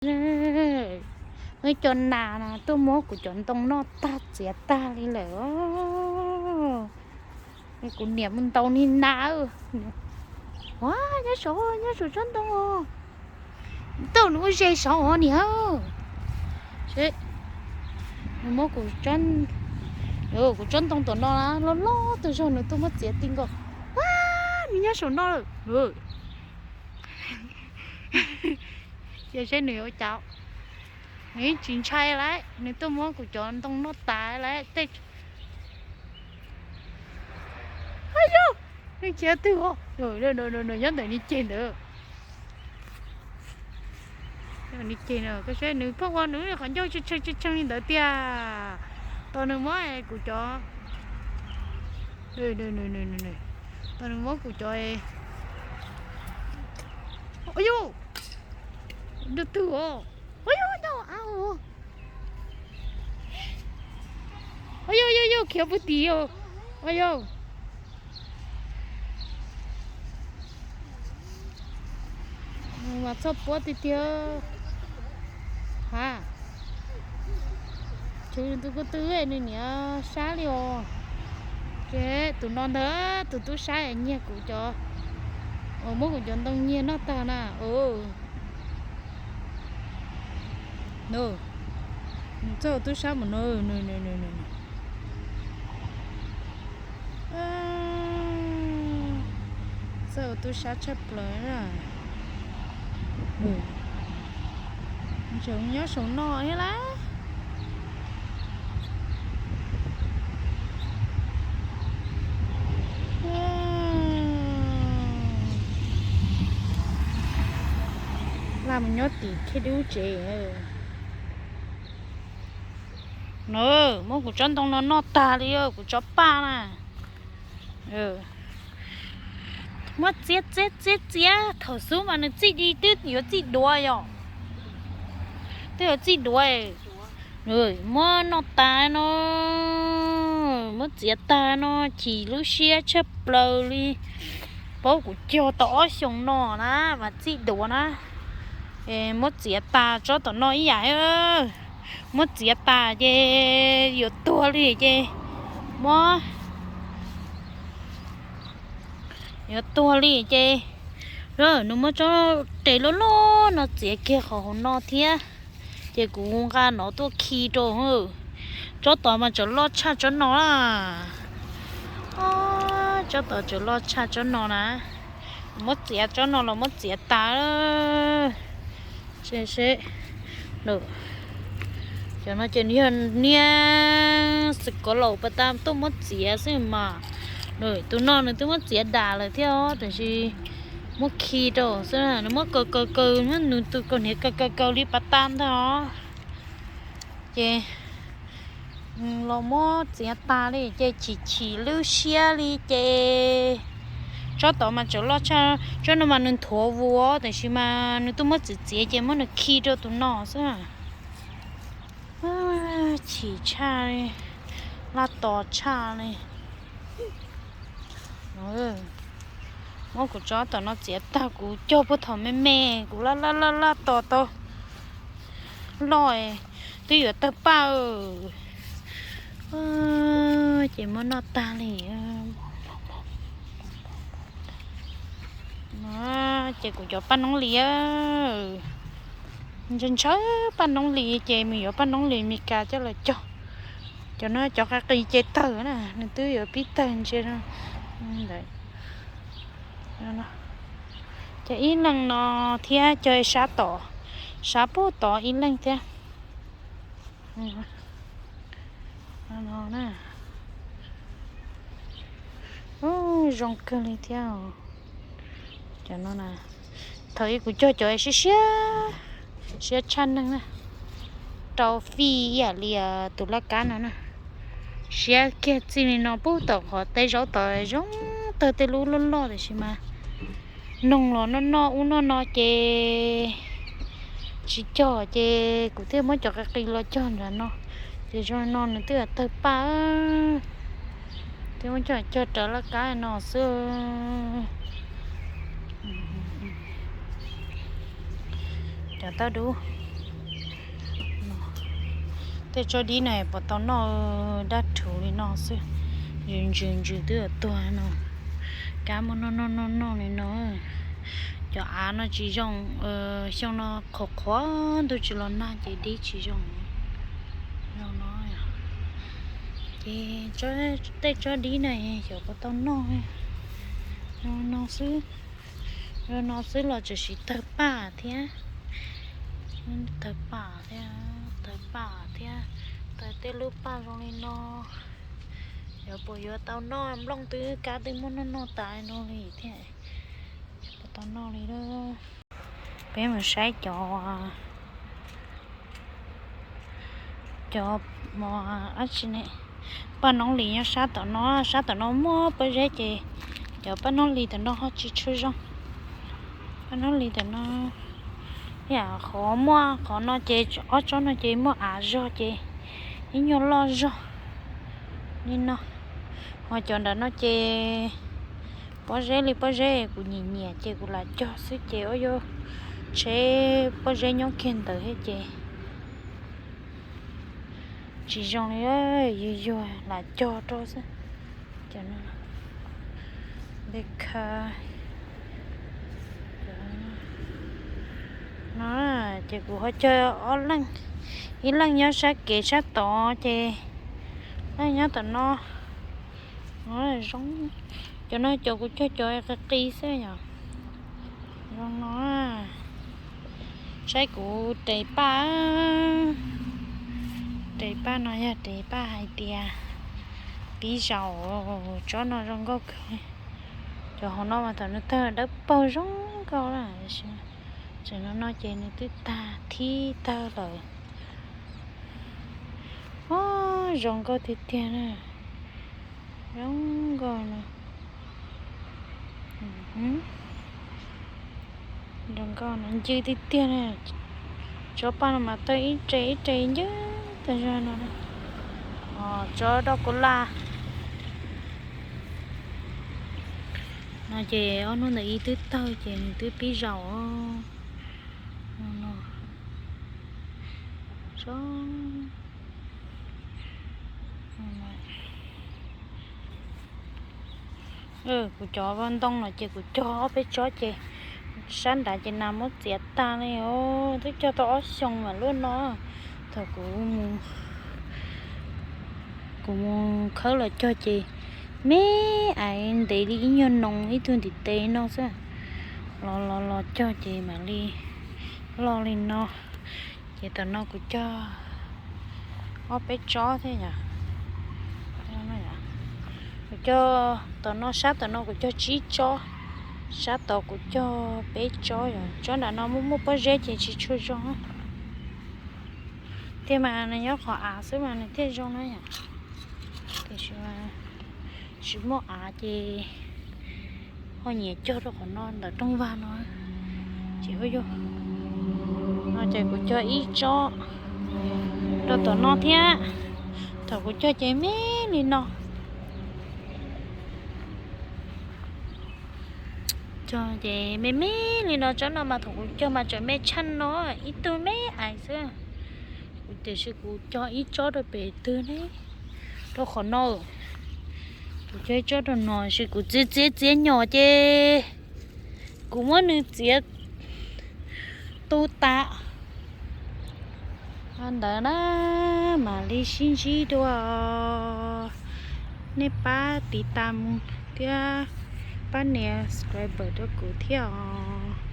Muaj ib co nas na tuaj muab kuv cov ntoo noj tag txiav tag li lawm. Kuv niam mus ntaus niag nas. Ua, nyob saud, nyob saum tsob ntoo os. Tau nws ua ze saud os niam. Nws muab kuv, kuv tsob ntoo tom no loj loj tag zog nws tuaj muab txiav ti nkaus. Ua, nws nyob saum no lawm. Cia seb nws yuav ua cas. Nws yeej tsis ntshai lawm, nws tuaj muab kuv cov ntoo noj tas lawm tej. Yog, nws khiav twg os? Nyob ntawm nws ceg ntawd. Nws ceg, koj saib nws pheej ua nws qhov ncauj tshee tshee li ntawd tiag. Tos nws muab kuv cov, tos nws muab kuv cov, yog, twg os? Yog, yog, yog, khiav pw tim, yog. Mas txhob puab tiag tiag. Ha, tsuv tus ko tw nws niam sab li os. Ces tus no ntag, tus tub sab nyiag kuv cov, muab kuv cov ntoo nyiag noj tag na. Txawj ua tub sab mus no. Txawj ua tub sab tshaj plaws. Tseem nyob saum no thiab lawm. Laj mus nyob tim khib dub tsev. Muab kuv tsob ntoo no noj tag li kuv tsob paj na. Muab txiav txiav txiav txiav thaum xub mas nws txij di twb yuav txij duav yom. Twb yuav txij duav. Muab noj tas no, muab txiav tag no chim lub siab tshaj plaws li. Paub kuv cog tau ob xyoos no na mas txij duav na. Muab txiav tas tsob tom no ib yam. Muab txiav tas ces yuav tuag li ces muab, yuav tuag li ces nws muab tsob tes loj loj no txiav kiag qhov hauv no thiab. Ces kuv nqa no tuaj khi rau. Tsob tod mas tseem loj tshaj tsob no na. Tsob tod tseem loj tshaj tsob no na. Muab txiav tsob no los muab txiav tas. Seb, cov no ces yog niag xwm kov laus pas tas tuaj muab txiav xwb mas. Tus no nws twb muab txiav dam lawm thiab os, tiam sis muab khi rau xwb, nws muab kaw kaw kaw, muab nws tus kaus hniav kaw kaw kaw li pas tas ntag os. Ces los muab txiav tas li ces chim chim lub siab li ces tsob tod mas tseem loj tshaj, tsob no mas nws nthuav vus, tiam sis mas nws twb muab txiav txiav ces muab nws khi rau tus no xwb. Chim tshaj li, laj tos tshaj li. Muab kuv tsob tom no txiav tag kuv cog puag thaum me me kuv laj laj laj laj tos tau loj twb yuav tawg paj. Ces muab noj tag li. Ces kuv cov paj noob lis, ntshaw ntshaw paj noob lis ces mus yuav paj noob lis Meskas coj los cog. Cov no cov qis qis ces tawg na, nws twb yuav pib tawg ntsia ntawd. Ces ib leeg no thiab cog sab tod, sab puag tod ib leeg thiab. Zoo kawg li thiab. Cov no na, thaum ub kuv cog cov siab siab, siab tshaj neeg na, rau fij ib yam li tus laj kab no na. Siab kiag txij li no pub tom qhov teb zaub tod zoo tawg tej lub loj loj tiam sis mas noog los noj noj ub noj no ces tsis cog ces kuv thiaj muab cov qis qis los cog nram no. Ces zoo no nws twb tawg paj, thiaj muab coj cog rawv laj kab no xwb. Cov tauj dub, Tej tsob dib no puas tau noj, dab rhuv li no xwb, ntsws ntsws ntsws twb tuag no. Kab muab noj noj noj noj li no. Cov av no tsis zoo, xyoo no qhuav qhuav ntuj tsis los nag ces dib tsis zoo. Zoo no, ces tej tsob dib no xyov puas tau noj. Zoo no xwb, zoo no xwb los tseem tsis tawg paj thiab. Tawg paj thiab, tawg paj thiab, tawg tej lub paj zoo li no. Xyov puas yuav tau noj, nplooj twb kab twb muab noj noj tas li no li thiab. Puas tau noj li a. Peb mus saib cov, cov, dab tsi ne, paj noob lis nyob sab tom no, sab tom no muaj pob zeb ces cov paj noob lis tom no ho tsis tshua zoo. Paj noob lis tom no, qhov muaj qhov no ces ob tsob no ces muaj av zog ces ib nyuag loj zog li no. Ho cov nram no ces pob zeb li pob zeb kuv nyiam nyiam ces kuv lam cog xwb ces ua yuav tsheb pob zeb nyob kiag ntawd thiab ces tsis zoo li, yuag yuag lam cog rau xwb. Cov no, no ces kuv ho cog ob leej, ib leej nyob sab kev sab tod ces leej nyob tom no. Zoo, cov no cov kuv cog cov qis qis xwb yom. Zoo no, saib kuv res paj, res paj no yog res paj hais tias pib zaum, tsob no zoo nkauj kawg. Cov hauv no mas thaum nws tawg dawb paug zoo nkauj na, tseem no no ces nws twb tag thib tawg lawm. Zoo nkauj tiag tiag na, zoo nkauj no. Zoo nkauj no ncw tiag tiag na. Tsob paj no mas tawg ib re ib re ncw tag zog no. Tsob doj kuv laj no ces ob hnub ntawd ib twb tawg ces nws twb pib zaum. Kuv cov ntoo no ces kuv cog ob peb tsob ces sab nrad ces nas muab txiav tag li os. Twb cog tau ob xyoos mas lub no, thaum kuv, kuv mus khawb los cog ces me aiv ntev li ib nyuag noo ib tug ntiv tes no xwb. Los los los cog ces mam li loj li no. Ces tam no kuv cog ob peb tsob thiab yom. Kuv cog tom no, sab tom no kuv cog tsib tsob, sab tod kuv cog peb tsob yom. Tsob nram no muaj muaj pob zeb ces tsis tshua zoo. Tiag mas nws nyob qhov av xwb mas nws thiaj zoo na yom. Tiam sis mas tsis muaj av ces ho nyiam cog rau qhov no ntawm rooj vag no. Ces ua yog no ces kuv cog ib tsob rau tom no thiab. Thaum kuv cog ces me li no. Cog ces me me li no, tsob no mas thaum kuv cog mas tseem me tshaj no, ib tug me aiv xwb. Kuv tiam sis kuv cog ib tsob rau pem twg ne, rau qhov no. Kuv cog ib tsob rau no, tiam sis kuv txiav txiav txiav nyom ces kuv muab nws txiav tu tas. Ntawd na, mam li sib ntsib dua. Nej pab tiv tas mus thiab pab nias subscribe rau kuv thiab os.